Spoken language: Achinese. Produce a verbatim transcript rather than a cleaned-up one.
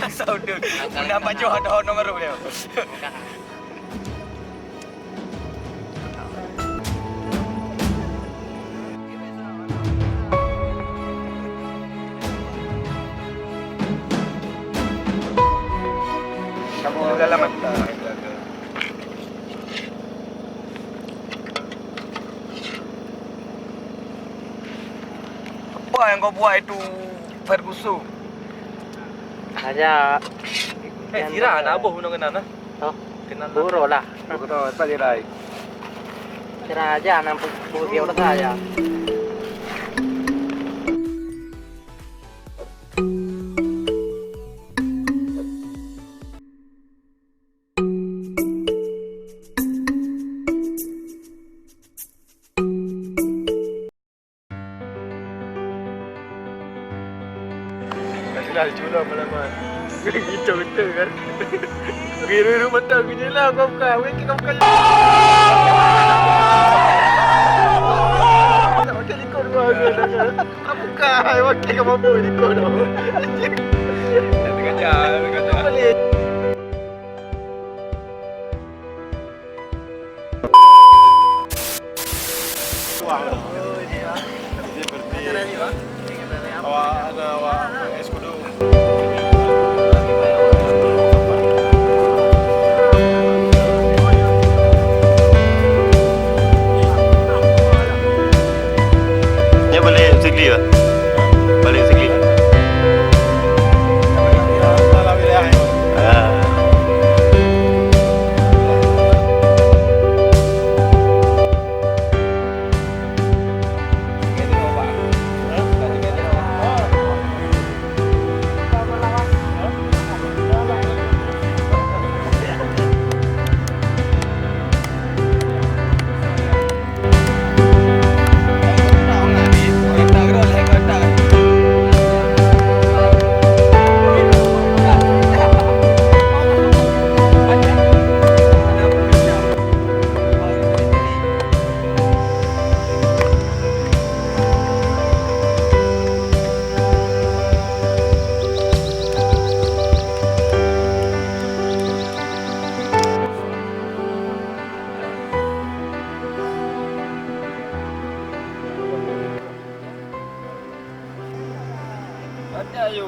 Asal udah. Pernah baca ada nomor dia. Kamu dalam mata. Apa yang kau buat itu, Ferguson? Aja. Eh, Zira, nak aboh bunoe keunan, nah. Oh, keunan. Buroe lah. Buroe, tak dirai. Kira aja nang bu-, bu-, dia udah kaya. Kasihlah culo malaman. Itu betul kan? Biru-biru mata gini lah kau buka. Weh, kau buka. Okey, likot gua. Kau buka. Okey, kau mampu likot tu. Tengah jalan, tengah jalan. Boleh. Awak, ada awak, es kudu. Dia balik sikli, Pak? Balik sikli. Ah. Ada yo.